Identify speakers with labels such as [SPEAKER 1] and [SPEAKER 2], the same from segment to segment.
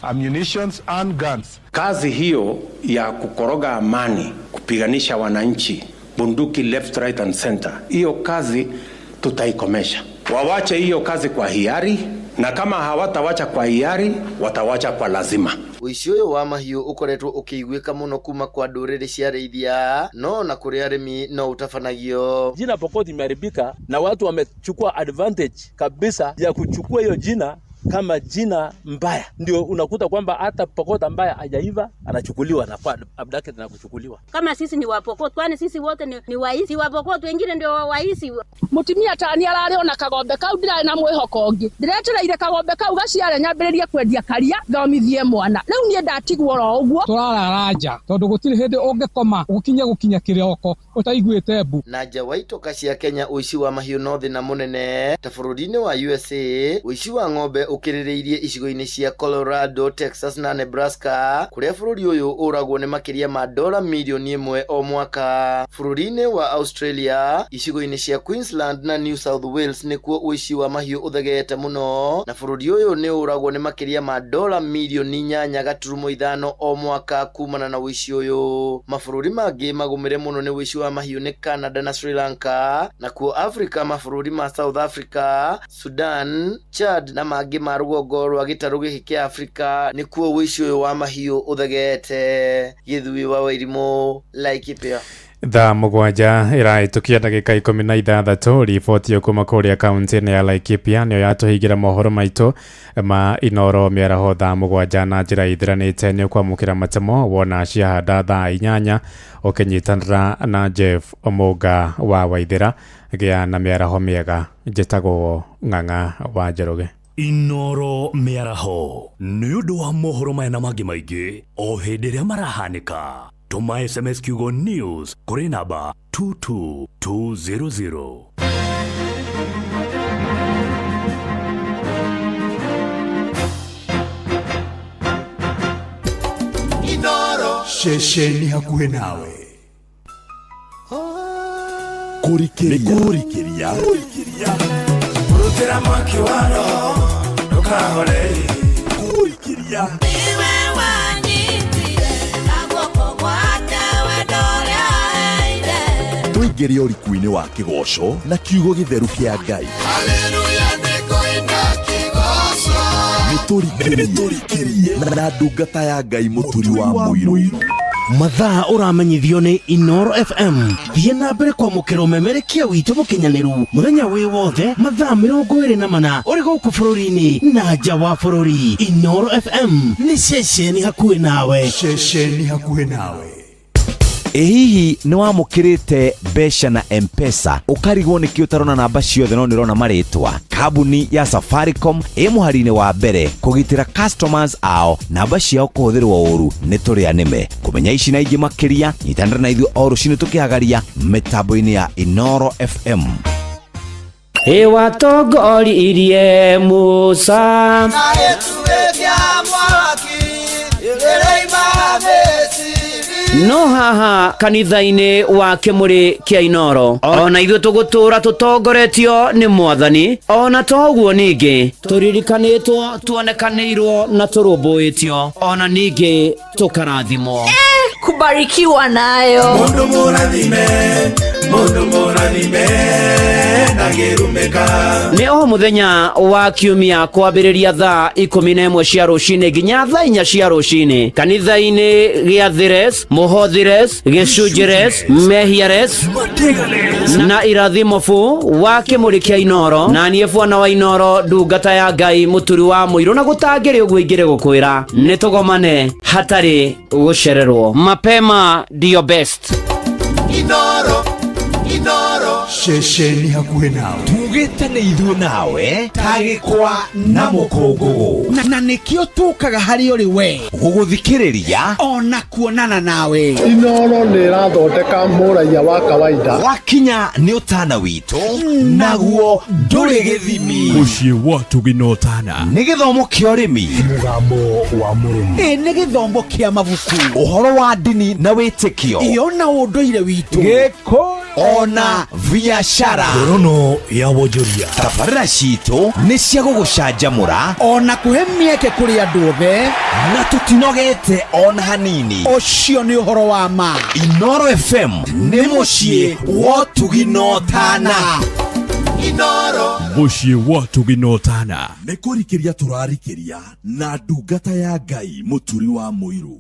[SPEAKER 1] Ammunitions and guns.
[SPEAKER 2] Kazi hiyo ya kukoroga amani, kupiganisha wananchi, bunduki left, right and center, hiyo kazi tutaikomesha. Wawache hiyo kazi kwa hiari, na kama hawatawacha kwa hiari, watawacha kwa lazima.
[SPEAKER 3] Ũici ũyũ wa mahiũ ũkoretwo ũkĩiguĩka mũno kuma kwa ndũrĩrĩ cia arĩithia no na kũrĩ arĩmi no ũtabanagio.
[SPEAKER 4] Jina Pokot imeharibika na watu wamechukua advantage kabisa ya kuchukua hiyo jina kama jina mbaya, ndio unakuta kwamba hata Pokot ambaye hajaiva anachukuliwa na kwa abducted na kuchukuliwa.
[SPEAKER 5] Kama sisi ni Wapokot, kwani sisi wote ni Waisi? Wapokot wengine ndio Waisi.
[SPEAKER 6] Mutumia tani ararĩ ona kagombe kau ndirarĩ na mwĩhoko ũngĩ, ndiretereire kagombe kau gaciare nyambĩrĩrie kwendia karia thomithie mwana. Rĩu niĩ ndatigwo oro ũguo.
[SPEAKER 7] Tũrarara nja tondũ gũtirĩ hĩndĩ ũngĩkoma gũkinye gũkinya kĩroko ũtaiguĩte mbu.
[SPEAKER 3] Na nja wa itoka cia Kenya ũici wa mahiũ no thĩna mũnene ta bũrũri-inĩ wa USA. Ũici wa ng'ombe ũkĩrĩrĩirie icigo-inĩ cia Colorado, Texas na Nebraska kũrĩa bũrũri ũyũ ũragwo nĩ makĩria ma dola mirioni 1 o mwaka. Bũrũri-inĩ wa Australia icigo-inĩ cia Queensland na New South Wales nĩkuo ũici wa mahiũ ũthegeete mũno, na bũrũri ũyũ nĩ ũragwo nĩ makĩria ma dola mirioni 8.5 o mwaka kumana na ũici ũyũ. Mabũrũri mangĩ magũmĩre mũno nĩ ũici wa mahiũ nĩ Canada na Sri Lanka, nakuo Africa mabũrũri ma South Africa, Sudan, Chad na mangĩ ma rũgongo rwa gĩtarũ gĩkĩ kĩa Afrika nĩkuo ũici ũyũ wa mahiũ ũthegeete. Gĩthui wa Wairimu, Laikipia.
[SPEAKER 8] Thaa 7 ĩrahĩtũkia ndagĩka 16. Riboti kuma kũrĩa kaunti-inĩ ya Laikipia nĩyo yatũhingĩra mohoro maitũ ma Inoro mĩaraho thaa 7 na njĩra ithiranĩte. Nĩ ũkwamũkĩra matemo wona ciahanda thaa 8 ũkĩnyitanĩra na Jeff Omunga wa Waithĩra. Gĩa na mĩaraho mĩega. Njĩtagwo Ng'ang'a wa Njoroge.
[SPEAKER 9] Inoro mĩaraho nĩ ũndũ wa mohoro maya na mangĩ maingĩ o hĩndĩ ĩrĩa marahanĩka. Tũma SMS kiugo news kũrĩ namba 22200.
[SPEAKER 10] Inoro ceceni hakuhĩ nawe. Kũrikĩria
[SPEAKER 11] Rutĩra mwaki wa roho ndũkahore.
[SPEAKER 10] Kũrikĩria
[SPEAKER 12] Niwe wanyitire na guoko gwake wendo ũrĩa aheire.
[SPEAKER 10] Tũingĩre ũriku-inĩ wa kĩgoco na kiugo gĩtheru kĩa Ngai.
[SPEAKER 11] Haleluya nĩngũina kĩgoco.
[SPEAKER 10] Nĩtũrikĩrie na ndungata ya Ngai mũturi wa mũirũ.
[SPEAKER 13] Mathaa ũramenyithio nĩ Inoro FM. Thiĩ na mbere kwamũkĩra ũmemerekia witũ mũkinyanĩru mũthenya wĩ wothe mathaa 24 ũrĩ gũkũ bũrũri-inĩ na nja wa bũrũri. Inoro FM nĩ ceceni hakuhĩ nawe.
[SPEAKER 10] Ceceni hakuhĩ nawe.
[SPEAKER 14] Ĩ hihi nĩ wamũkĩrĩte mbeca na M-Pesa ũkarigwo nĩkĩ ũtarona namba ciothe no nĩũrona marĩtwa? Kambuni ya Safaricom ĩ mũhari-inĩ wa mbere kũgitĩra customers ao namba ciao kũhũthĩrwo ũru nĩ tũrĩa nĩme. Kũmenya ici na ingĩ makĩria nyitanĩra na ithuĩ o rũcinĩ tũkĩhagaria mĩtambo-inĩ ya Inoro FM.
[SPEAKER 15] Ĩwatongoririe Musa
[SPEAKER 11] Na gĩtugĩ kĩa mwaki ĩrĩima Misiri.
[SPEAKER 15] No haha kanitha-inĩ wa kĩmũrĩ kĩa Inoro ona ithuĩ tũgũtũra tũtongoretio nĩ Mwathani, ona toguo ningĩ tũririkanĩtwo, tuonekanĩirwo na tũrũmbũĩtio, ona ningĩ tũkarathimwo.
[SPEAKER 16] Kubarikiwa nayo.
[SPEAKER 11] Mundu mũrathime, mundu mũrathime ndangĩrumĩka.
[SPEAKER 15] Nĩ o mũthenya wa kiumia kwambĩrĩria thaa 11 cia rũcinĩ nginya thaa 4 cia rũcinĩ kanitha-inĩ gĩa Thires, Mũhothires, Gĩcunjĩres, Mehiares na Irathimo bu wa kĩmũrĩ kĩa Inoro. Na niĩ bwana wa Inoro, ndungata ya Ngai mũturi wa mũirũ, na gũtangĩrĩ ũguo ingĩrĩ gũkwĩra nĩ tũgomane hatarĩ gũcererwo. Mapema ndio best.
[SPEAKER 11] Inoro, Inoro
[SPEAKER 10] ceceni hakuhĩ nawe.
[SPEAKER 14] Tugĩte nĩ ithuĩ nawe ta gĩkwa na mũkũngũgũ,
[SPEAKER 17] na nĩkĩo tũkaga harĩ ũrĩ we
[SPEAKER 14] gũgũthikĩrĩria
[SPEAKER 17] ona kuonana nawe.
[SPEAKER 1] Inoro nĩ ĩrathondeka mũraiya wa kawaida.
[SPEAKER 14] Wakinya nĩ ũtana witũ naguo ndũrĩ gĩthimi.
[SPEAKER 9] Mũciĩ wa Tũgĩ na Ũtana
[SPEAKER 14] nĩ gĩthomo kĩa ũrĩmi,
[SPEAKER 10] mũgambo wa mũrĩmi,
[SPEAKER 17] ĩ nĩ gĩthomo kĩa mabuku,
[SPEAKER 14] ũhoro wa ndini na wĩtĩkio,
[SPEAKER 17] ĩyo na ũndũire witũ,
[SPEAKER 14] Gĩkũyũ. Ona biacara.
[SPEAKER 9] Ngorono ya wonjoria.
[SPEAKER 14] Tabarĩra citũ nĩ cia gũgũcanjamũra
[SPEAKER 17] ona kũhe mĩeke kũrĩ andũ othe,
[SPEAKER 14] na tũtinogete ona hanini.
[SPEAKER 17] Ũcio nĩ ũhoro wa ma.
[SPEAKER 14] Inoro FM nĩ mũciĩ wa ũtugi na ũtana.
[SPEAKER 11] Inoro.
[SPEAKER 9] Mũciĩ wa ũtugi na ũtana.
[SPEAKER 10] Nĩ kũrikĩria tũrarikĩria na ndungata ya Ngai mũturi wa mũirũ.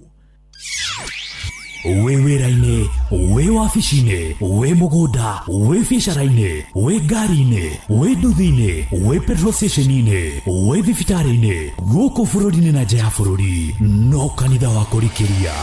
[SPEAKER 9] Wĩ wĩra-inĩ, wĩ wabici-inĩ, wĩ mũgũnda, wĩ biacara-inĩ, wĩ ngari-inĩ, wĩ nduthi-inĩ, wĩ petrol station-inĩ, wĩ thibitarĩ-inĩ, gũkũ bũrũri-inĩ na nja ya bũrũri, no kanitha wa kũrikĩria.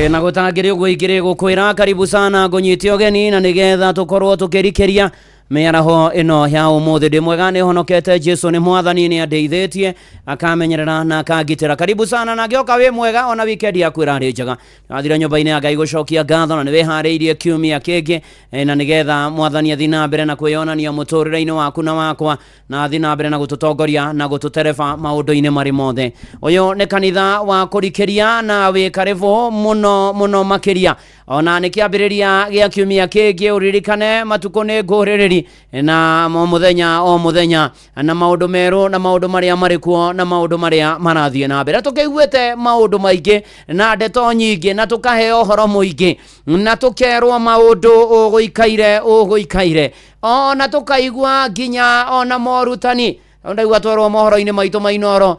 [SPEAKER 15] Na gũtangĩrĩ ũguo ingĩrĩ gũkwĩra karibu sana ngũnyite ũgeni na nĩgetha tũkorwo tũkĩrikĩria mĩaraho ĩno ya ũmũthĩ. Ndĩ mwega, nĩ honokete, Jesu nĩ mwathani, nĩ andeithĩtie, akamenyerera na akangitĩra. Karibu sana na ngĩoka wĩ mwega, ona weekend yaku ĩrarĩ njega. Wathire nyũmba-inĩ ya Ngai gũcokia ngatho na nĩ wĩharĩirie kiumia kĩngĩ, na nĩgetha mwathani athiĩ na mbere na kwĩyonania mũtũrĩre-inĩ waku na wakwa, na athiĩ na mbere na gũtũtongoria na gũtũtereba maũndũ-inĩ marĩ mothe. Ũyũ nĩ kanitha wa kũrikĩria na wĩ karibu mũno mũno makĩria. Ona nĩ kĩambĩrĩria gĩa kiumia kĩngĩ, ũririkane matukũ nĩ ngũrĩrĩri na o mũthenya o mũthenya na maũndũ merũ na maũndũ marĩa marĩ kuo na maũndũ marĩa marathiĩ na mbere. Tũkĩiguĩte maũndũ maingĩ na ndeto nyingĩ na tũkaheo ũhoro mũingĩ na tũkerwo maũndũ ũgũikaire ũgũikaire, ona tũkaigua nginya ona morutani. Ndaigua twerwo mohoro-inĩ maitũ ma Inoro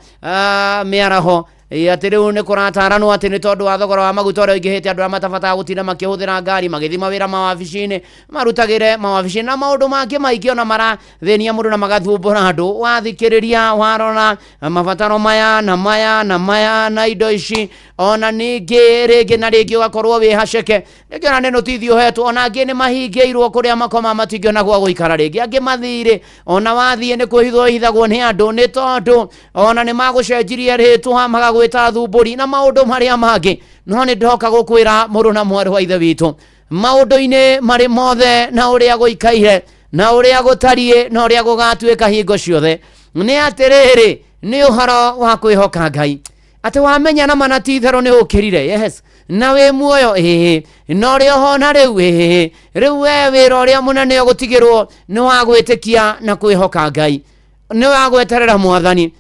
[SPEAKER 15] mĩaraho atĩ rĩu nĩ kũrataranwo atĩ nĩ tondũ wa thogora wa maguta ũrĩa ũingĩhĩte, andũ arĩa matabataraga gũtinda makĩhũthĩra ngari magĩthiĩ mawĩra mawabici-inĩ marutagĩre mawabici-inĩ na maũndũ mangĩ maingĩ ona marathĩnia mũndũ na magathumbũra andũ. Wathikĩrĩria warora mabataro maya na maya na maya na indo ici, ona ningĩ rĩngĩ na rĩngĩ ũgakorwo wĩ haceke, rĩngĩ ona nĩ notithi ũhetwo, ona angĩ nĩ mahingĩirwo kũrĩa makoma matingĩona gwa gũikara rĩngĩ, angĩ mathirĩ, ona wathiĩ nĩ kwĩhithwo hithagwo nĩ andũ nĩ tondũ ona nĩ magũcenjirie rĩtwa magagwĩta thumbũri na maũndũ marĩa mangĩ. No nĩ ndoka gũkwĩra mũrũ na mwarĩ wa ithe witũ, maũndũ-inĩ marĩ mothe na ũrĩa gũikaire na ũrĩa gũtariĩ na ũrĩa gũgatuĩka hingo ciothe, nĩ atĩrĩrĩ, nĩ ũhoro wa kwĩhoka Ngai atĩ wamenya na mana ti itherũ nĩ ũkĩrire, yes, na wĩ muoyo, ĩĩ, na ũrĩa ũhona rĩu, ĩĩ, rĩu we wĩra ũrĩa mũnene ũgũtigĩrwo nĩ wa gwĩtĩkia na kwĩhoka Ngai, nĩ wa gweterera mwathani,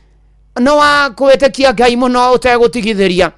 [SPEAKER 15] nĩ wa kwĩtĩkia Ngai mũno ũtegũtigithĩria,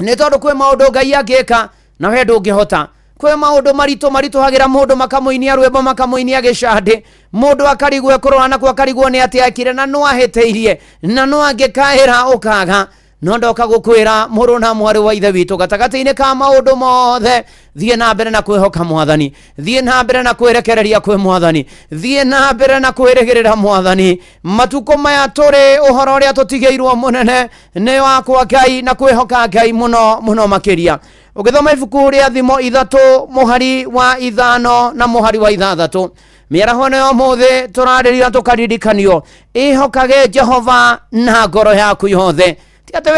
[SPEAKER 15] nĩ tondũ kwĩ maũndũ Ngai angĩka na we ndũngĩhota. Kwĩ maũndũ maritũ maritũhagĩra mũndũ, makamũinia rwĩmbo, makamũinia gĩcandĩ, mũndũ akarigwo ekũrora nakuo akarigwo nĩ atĩa ekire na no ahĩtĩirie na no angĩkaĩra ũkaga. No ndoka gũkwĩra mũrũ na mwarĩ wa ithe witũ, gatagatĩ-inĩ ka maũndũ mothe, thiĩ na mbere na kwĩhoka mwathani, thiĩ na mbere na kwĩrekereria kwĩ mwathani, thiĩ na mbere na kwĩrĩgĩrĩra mwathani. Matukũ maya tũrĩ, ũhoro ũrĩa tũtigĩirwo mũnene nĩ wa kwa Ngai na kwĩhoka Ngai mũno mũno makĩria. Ũgĩthoma ibuku rĩa Thimo 3 mũhari wa 5 na mũhari wa 6, mĩaraho ĩno ya ũmũthĩ tũrarĩria tũkaririkanio, ĩhokage Jehova na ngoro yaku yothe. Ti atĩ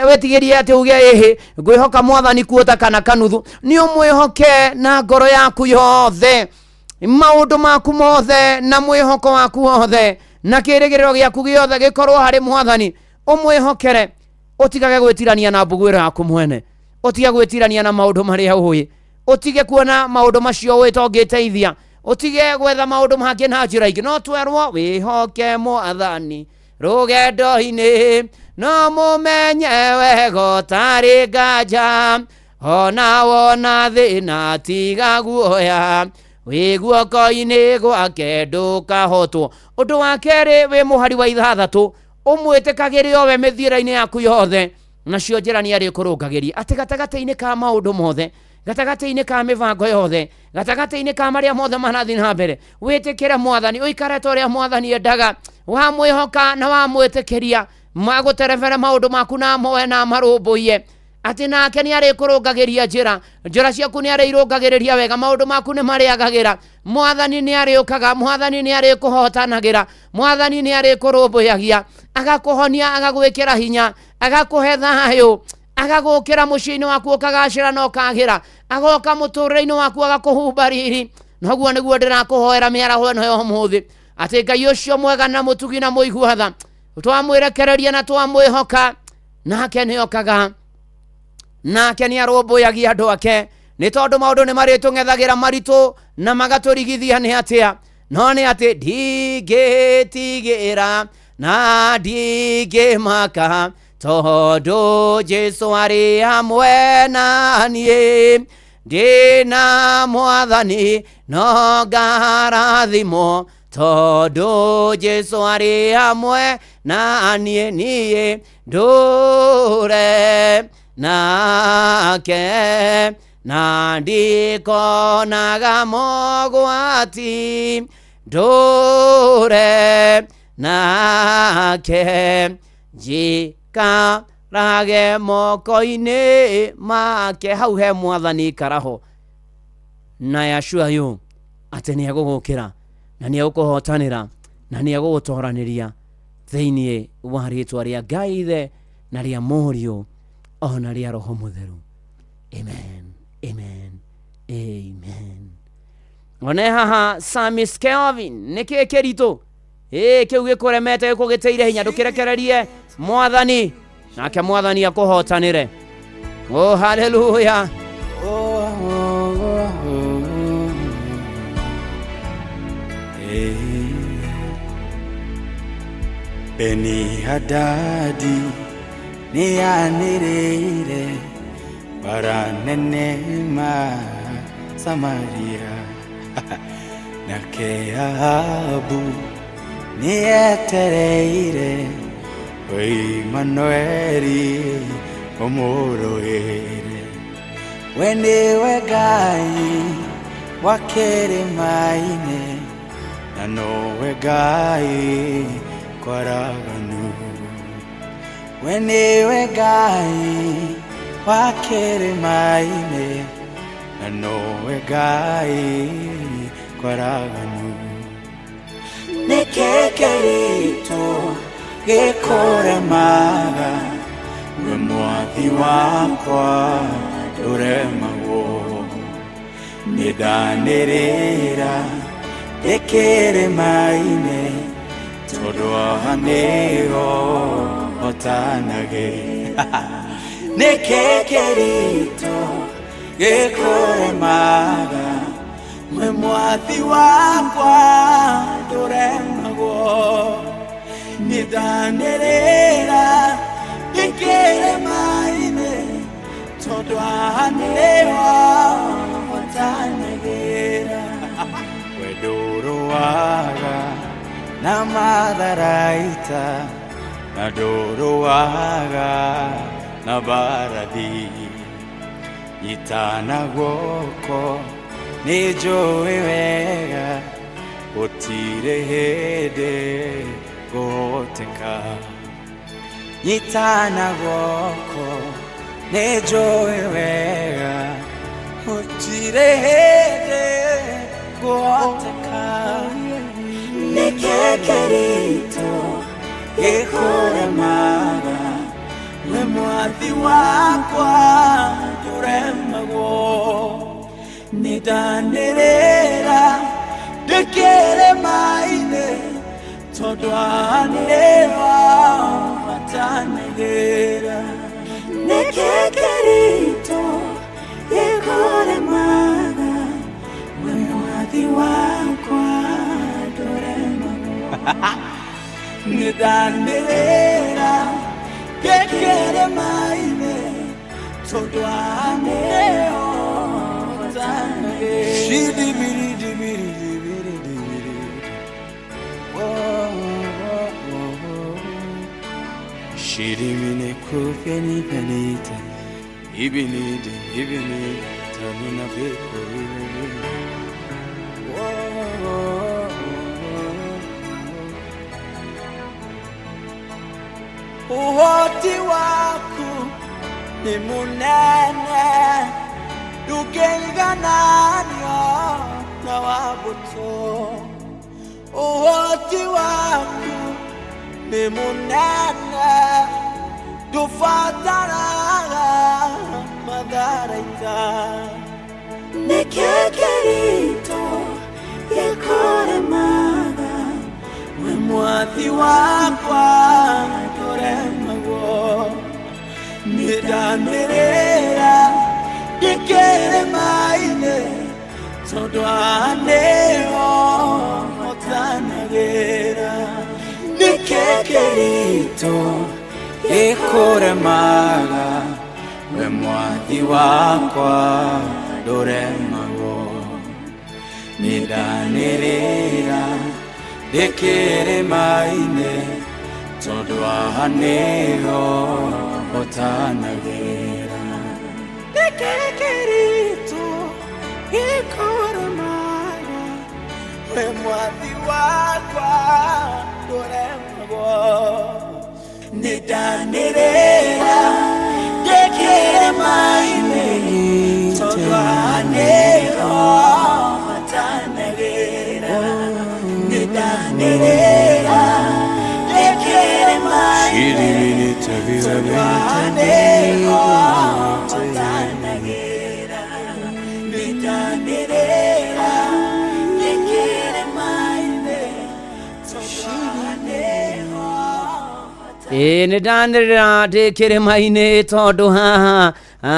[SPEAKER 15] wetigĩrie atĩ uge ĩhĩ ngwĩhoka mwathani kuota kana kanuthu, nĩ ũmwĩhoke na ngoro yaku yothe, maũndũ maku mothe na mwĩhoko waku wothe na kĩĩrĩgĩrĩro gĩaku gĩothe gĩkorwo harĩ mwathani. Ũmwĩhokere, ũtigage gwĩtirania na mbuguĩro yaku mwene, ũtige gwĩtirania na maũndũ marĩa ũĩ, ũtige kuona maũndũ macio ũĩ tongĩteithia, ũtige gwetha maũndũ mangĩ na njĩra ingĩ. No twerwo wĩhoke mwathani rũgendo-inĩ, no mũmenye wega ũtarĩ nganja, ona wona thĩna tiga guoya, wĩ guoko-inĩ gwake ndũkahotwo. Ũndũ wa kerĩ wĩ mũhari wa 6, ũmwĩtĩkagĩre o we mĩthiĩre-inĩ yaku yothe, nacio njĩra nĩ arĩkũrũngagĩria. Atĩ gatagatĩ-inĩ ka maũndũ mothe, gatagatĩ-inĩ ka mĩbango yothe, gatagatĩ-inĩ ka marĩa mothe marathiĩ na mbere, wĩtĩkĩre mwathani, ũikare ta ũrĩa mwathani endaga, wamwĩhoka na wamwĩtĩkĩria, magũterebere maũndũ maku na moe na marũmbũiye, atĩ nake nĩ arĩkũrũngagĩria njĩra, njĩra ciaku nĩ arĩirũngagĩrĩria wega, maũndũ maku nĩ marĩagagĩra, mwathani nĩ arĩũkaga, mwathani nĩ arĩkũhotanagĩra, mwathani nĩ arĩkũrũmbũyagia, agakũhonia, agagwĩkĩra hinya, agakũhe thayũ, agagũkĩra mũciĩ-inĩ waku ũkagacĩra na ũkagĩra, agoka mũtũrĩre-inĩ waku agakũhumba riri. Noguo nĩguo ndĩrakũhoera mĩaraho ĩno ya ũmũthĩ, atĩ Ngai ũcio mwega na mũtugi na mũigua tha, twamwĩrekereria na twamwĩhoka, nake nĩokaga, nake nĩarũmbũyagia andũ ake, Nĩ tondũ maũndũ nĩ marĩtũng'ethagĩra maritũ na magatũrigithia nĩ atĩa, no nĩ atĩ ndingĩtigĩra na ndingĩmaka tondũ Jesũ arĩ hamwe na niĩ. Ndĩna mwathani no ngarathimwo tondũ Jesũ arĩ hamwe na niĩ. Niĩ ndũre nake na ndikonaga mogwati, ndũre nake njikarage moko-inĩ make. Hau he mwathani karaho na Yashua yu atĩ nĩ egũgũkĩra na nĩ egũkũhotanĩra na nĩ egũgũtoranĩria thĩinĩ wa rĩtwa rĩa Ngai Ithe na rĩa Mũriũ ona rĩa Roho Mũtheru. Amen, amen, amen. One haha Samis Kelvin, nĩkĩ kĩritũ kĩu gĩkũremete gĩkũgĩtĩire hinya, ndũkĩrekererie mwathani nake mwathani akũhotanĩre. Oh, hallelujah.
[SPEAKER 18] Beni Hadadi nĩyanĩrĩire bara nene ma Samaria, nake Ahabu nĩetereire Imanueli ũmũrũĩre. We nĩwe Ngai wa kĩrĩma-inĩ na nowe Ngai kwaraganu. We nĩwe Ngai wa kĩrĩma-inĩ na nowe Ngai kwaraganu. Nĩkĩ kĩritũ gĩkũremaga, we mwathi wakwa ndũremagwo. Nĩndanĩrĩra ndĩ kĩrĩma-inĩ tondũ haha nĩho hotanagĩra. Nĩkĩ kĩritũ gĩkũremaga, we mwathi wakwa ndũremagwo. Nĩndanĩrĩra ndĩ kĩrĩma-inĩ tondũ haha nĩho hotanagĩra. We ndũrũaga na matharaita na ndũrũaga na mbarathi, nyitana guoko nĩnjũĩ wega gũtirĩ hĩndĩ ngũhoteka. Nyitana guoko nĩnjũĩ wega gũtirĩ hĩndĩ ngũhoteka. Nĩkĩ kĩritũ gĩkũremaga, we mwathi wakwa ndũremagwo. Nĩndanĩrĩra ndĩ kĩrĩma-inĩ tondũ haha nĩho hotanagĩra.
[SPEAKER 12] Nĩkĩ kĩritũ gĩkũremaga, we mwathi wakwa ndũremagwo.
[SPEAKER 18] Nĩndanĩrĩra ndĩ kĩrĩma-inĩ tondũ haha nĩho hotanagĩra. Shirimine kufeni penita ibinide ibinide tanina beko. Uhoti waku ni munene ndũngĩigananio na wa mbũtũ. Uhoti waku ni munene ndũbataraga matharaita.
[SPEAKER 12] Nĩkĩ kĩritũ gĩkũremaga,
[SPEAKER 18] we mwathi wakwa ndũremagwo. Nĩndanĩrĩra Ndĩkĩrĩma-inĩ tondũ haha nĩho hotanagĩra. Nĩkĩ kĩritũ gĩkũremaga we mwathi wakwa ndũremagwo. Nĩndanĩrĩra ndĩkĩrĩma-inĩ tondũ haha nĩho hotanagĩra. Nĩkĩ kĩritũ gĩkũremaga we mwathi wakwa ndũremagwo. Nĩndanĩrĩra ndĩkĩrĩma-inĩ tondũ haha nĩho hotanagĩra. Nĩndanĩrĩra ndĩkĩrĩma-inĩ tondũ haha nĩho hotanagĩra. Nĩndanĩrĩra ndĩkĩrĩma-inĩ tondũ haha nĩho.
[SPEAKER 15] Ĩĩ nĩndanĩrĩra ndĩ kĩrĩma-inĩ tondũ haha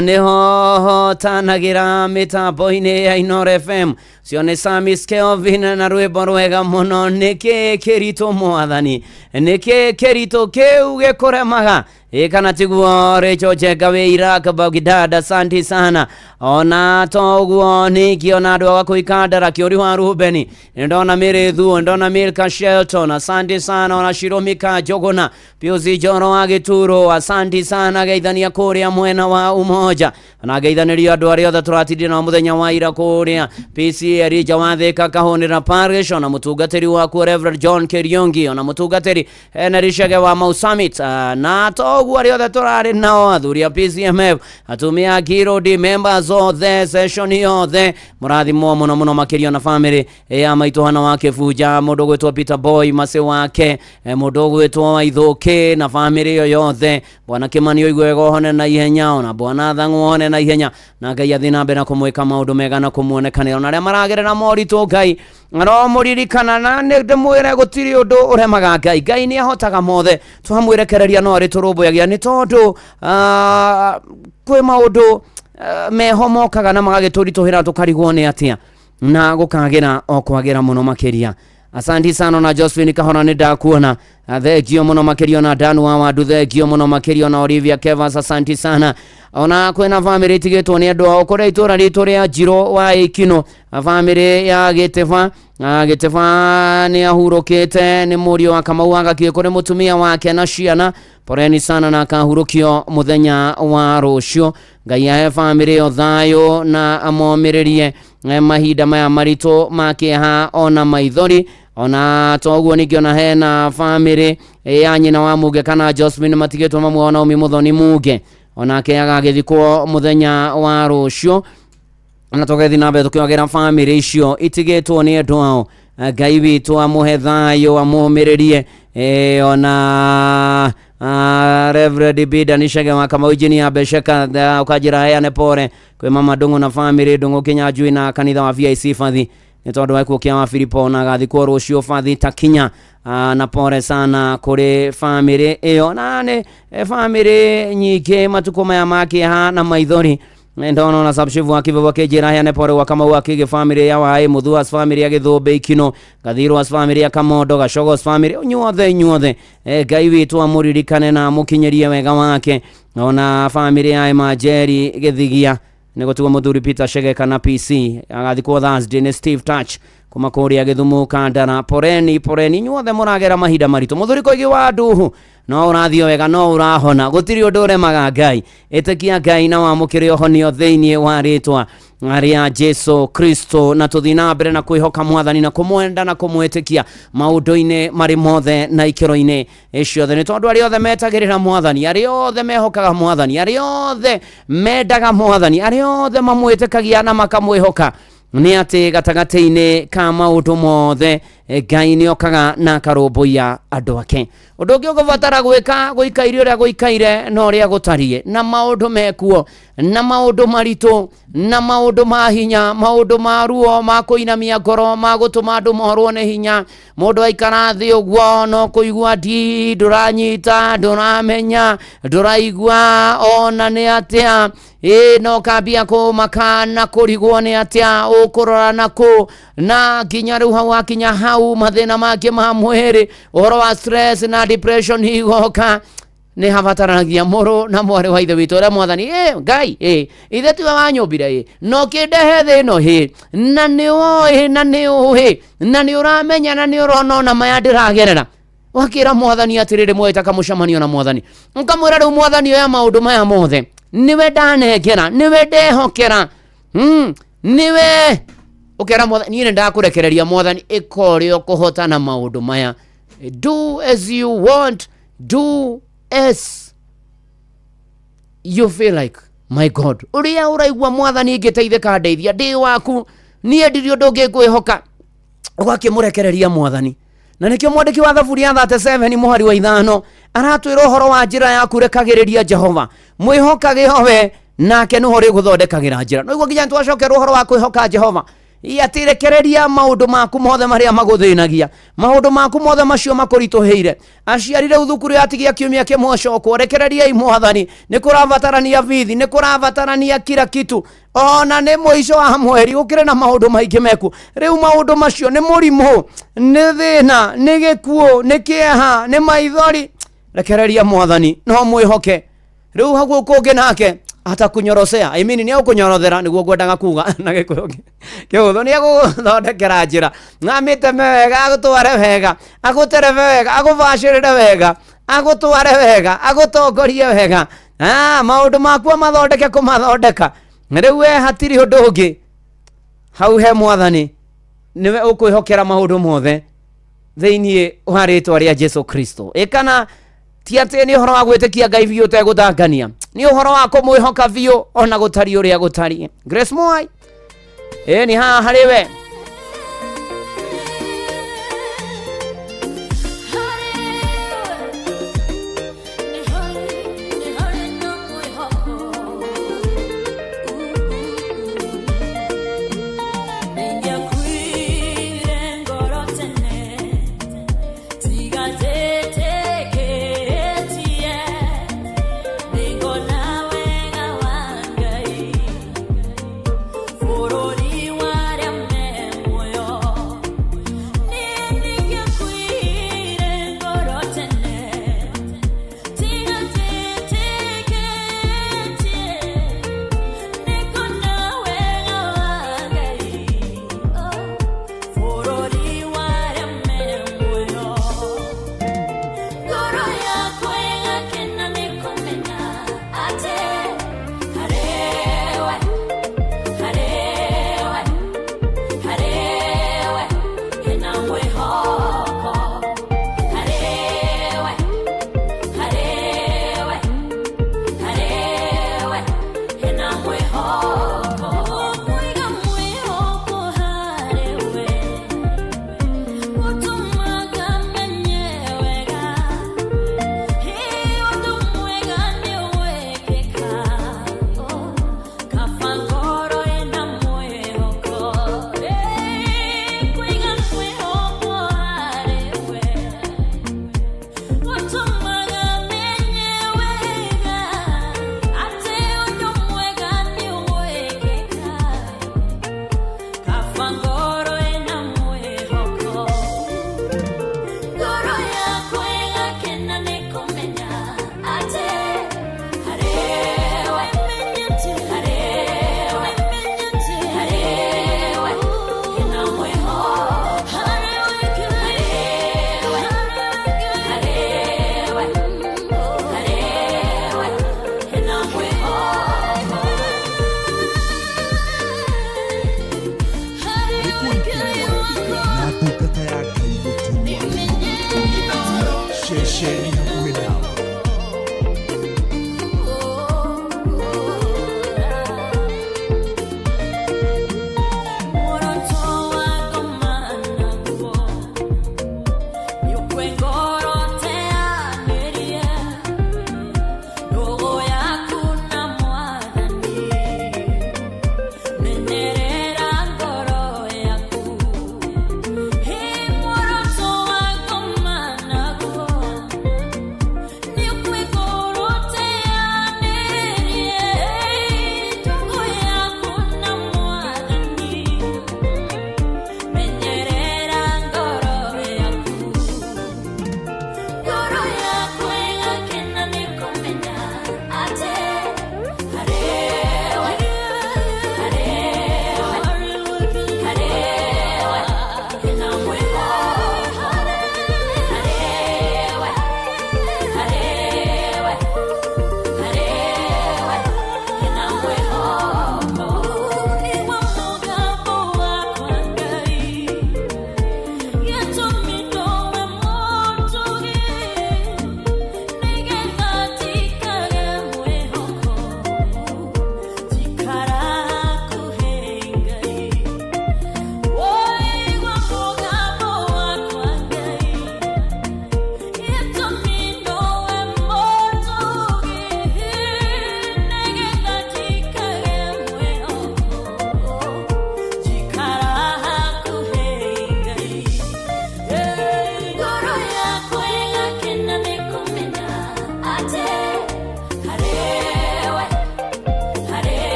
[SPEAKER 15] nĩho hotanagĩra mĩtambo-inĩ ya Inooro FM. Cio nĩ Samis Kelvin na rwĩmbo rwega mũno. Nĩkĩ kĩritũ mwathani, nĩkĩ kĩritũ kĩu gĩkũremaga? Ĩ kana tiguo Rachel Njenga wĩ Iraq Baghdad, asanti sana. Ona toguo ningĩona andũ a gũkũ Ikandara Kĩũri wa Rubeni, nĩndona Mary Thuo, nĩndona Milka Shelton, asanti sana. Ona Shiromika Njũgũna, Piusi Njoro wa Gĩturo, asanti sana. Geithania kũrĩa mwena wa Umoja, na geithanĩrio andũ arĩa othe tũratindire nao mũthenya wa ira kũrĩa PC Elija wa Thika Kahũnĩra Parish, ona mũtungatĩri wakuo Reverend John Kĩriũngi, ona mũtungatĩri Henry Chege wa Mau Summit, na toguo arĩa othe tũrarĩ nao athuri a PCMF, atumia a Kirodi, members othe, session yothe, mũrathimwo mũno mũno makĩria na family ya maitũ hana wa Kĩbunja, mũndũ ũgwĩtwo Peter Boy Mase wake, mũndũ ũgwĩtwo Waithũkĩ na family ĩyo yothe. Bwana Kĩmani ũigue wega ũhone na ihenya, ona Bwana Thang'wa ũhone na ihenya, na Ngai athiĩ na mbere na kũmwĩka maũndũ mega na kũmuonekanĩra. Ona arĩa maragerera moritũ Ngai aromũririkana, na nĩ ndĩmwĩre gũtirĩ ũndũ ũremaga Ngai. Ngai nĩ ahotaga mothe, twamwĩrekereria no arĩtũrũmbũyagia, nĩ tondũ kwĩ maũndũ meho mokaga na magagĩtũritũhĩra tũkarigwo nĩ atĩa, na gũkagĩra o kwagĩra mũno makĩria. Asanti sana na Josephine Kahora nĩ ndakuona, thengio mũno makĩria. Na Dan wa Wandu, thengio mũno makĩria. Na Olivia Kevas, asanti sana. Ona kwĩna family itigĩtwo nĩ andũ ao kũrĩa itũra ritũ rĩa Njirũ wa Ĩkino, family ya Gĩtĩba. Gĩtĩba nĩ ahurũkĩte, nĩ mũriũ wa Kamau wa Gakĩĩ kũrĩ mũtumia wake na ciana. Poreni sana na akahurũkio mũthenya wa rũciũ. Ngai ahe family ĩyo thayũ na amomĩrĩrie mahinda maya maritũ ma kĩeha ona maithori. Ona toguo ningĩ ona hena family ya nyina wa Muge kana Josephine matigĩtwo mamwe wa Naomi Muthoni Muge, onake agagĩthikwo mũthenya wa rũciũ. Na tũgathiĩ na mbere tũkĩogera family icio itigĩtwo nĩ andũ ao. Ngai witũ amũhe thayũ, amũmĩrĩrie. Ona Reverend Bida Nishege wa Kamau Engineer Besheka ũkanjĩra heane pore kwĩ mama Ndung'u na family Ndung'u Kinyanjui na kanitha wa VIC Bathi nĩ tondũ wa gĩkuũ kĩa wa Filipo, na agathikwo rũciũ Bathi Takinya. Na pore sana kũrĩ family ĩyo, na nĩ family nyingĩ matukũ maya ma kĩeha na maithori. Ndona ona subchief wa Kivu akĩnjĩra heane pore gwa Kamau wa Kĩgĩ, family ya Waĩ Muthuas, family ya Gĩthũmbĩ Ikino, Gathirwas, family ya Kamondo, Gacogos family, inyuothe inyuothe, Ngai witũ amũririkane na amũkinyĩrie wega wake. Ona family ya Emajeri Gĩthigia nĩ gũtigwo mũthuri Peter Chege kana PC agathikwo Thursday nĩ Steve Touch kuma kũrĩa Gĩthumo Kandara. Poreni poreni inyuothe mũragera mahinda maritũ. Mũthuri Koigi wa Nduhu, no ũrathiĩ wega, no ũrahona, gũtirĩ ũndũ ũremaga Ngai. Ĩtĩkia Ngai na wamũkĩre ũhonio thĩinĩ wa rĩtwa rĩa Jesu Kristo, na tũthiĩ na mbere na kwĩhoka mwathani na kũmwenda na kũmwĩtĩkia maũndũ-inĩ marĩ mothe na ikĩro-inĩ ciothe, nĩ tondũ arĩa othe metagĩrĩra mwathani, arĩa othe mehokaga mwathani, arĩa othe mendaga mwathani, arĩa othe mamwĩtĩkagia na makamwĩhoka, nĩ atĩ gatagatĩ-inĩ ka maũndũ mothe Ngai nĩ okaga na akarũmbũiya andũ ake. Ũndũ ũngĩ ũgũbatara gwĩka gũikaire ũrĩa gũikaire na ũrĩa gũtariĩ, na maũndũ mekuo, na maũndũ maritũ, na maũndũ ma hinya, maũndũ ma ruo, ma kũinamia ngoro, ma gũtũma andũ morwo nĩ hinya. Mũndũ aikara thĩ ũguo no kũigua ndi ndũranyita, ndũramenya, ndũraigua ona nĩ atĩa. Ĩ no kambia kũmaka na kũrigwo nĩ atĩa ũkũrora na kũ, na nginya rĩu hau akinya hau mathĩna mangĩ ma mwĩrĩ, ũhoro wa stress na depression igoka. Nĩ habataranagia mũrũ na mwarĩ wa ithe witũ ũrĩa mwathani, ĩ Ngai, ĩ ithe tiwe wanyũmbire, ĩ no kĩndehe thĩ ĩno, ĩ na nĩ ũĩ, na nĩ ũĩ, na nĩ ũramenya, na nĩ ũrona ona maya ndĩragerera. Wakĩra mwathani atĩrĩrĩ, mwetaka mũcemanio na mwathani, ũkamwĩra rĩu mwathani oya maũndũ maya mothe, nĩwe ndanengera, nĩwe ndehokera, nĩwe ũkera mwathani, niĩ nĩ ndakũrekereria mwathani, ĩka ũrĩa ũkũhota na maũndũ maya, do as you want, do as you feel like, my God. Ũrĩa ũraigua mwathani ingĩteithĩka ndeithia, ndĩ waku, niĩ ndirĩ ũndũ ũngĩ ngwĩhoka. Ũgakĩmũrekereria mwathani. Na nĩkĩo mwandĩki wa Thaburi ya 37 mũhari wa 5 aratwĩra ũhoro wa njĩra yaku, rekagĩrĩria Jehova, mwĩhokage we, nake nĩho ũrĩgũthondekagĩra njĩra. No iguo nginya nĩtwacokerwo ũhoro wa kwĩhoka Jehova, atirekereria maũndũ maku mothe marĩa magũthĩnagia, maũndũ maku mothe macio makũritũhĩire. Aciari rĩu thukuru yatigia kiumia kĩmwe cokwo, rekereriai mwathani, nĩ kũrabatarania bithi, nĩ kũrabatarania kila kitu, ona nĩ mũico wa mweri gũkĩrĩ na maũndũ maingĩ meku. Rĩu maũndũ macio nĩ mũrimũ, nĩ thĩna, nĩ gĩkuũ, nĩ kĩeha, nĩ maithori. Rekereria mwathani, no mwĩhoke. Rĩu hau kũngĩ nake atakunyorosea, I mean nĩ agũkũnyorothera, nĩguo ngwendaga kuga na gĩkũyũ kĩhũthũ, nĩ agũgũthondekera njĩra, amĩteme wega, agũtware wega, agũterebe wega, agũbacĩrĩre wega, agũtware wega, agũtongorie wega, maũndũ maku amathondeke kũmathondeka. Rĩu we hatirĩ ũndũ ũngĩ, hau he mwathani nĩwe ũkwĩhokera maũndũ mothe thĩinĩ wa rĩtwa rĩa Jesu Kristo. Ĩkana ti atĩ nĩ ũhoro wa gwĩtĩkia Ngai biũ ũtegũthangania, nĩ ũhoro wa kũmwĩhoka biũ ona gũtariĩ ũrĩa gũtariĩ. Grace Mwai, ĩ nĩ haha harĩ we.
[SPEAKER 12] Bũrũri warĩa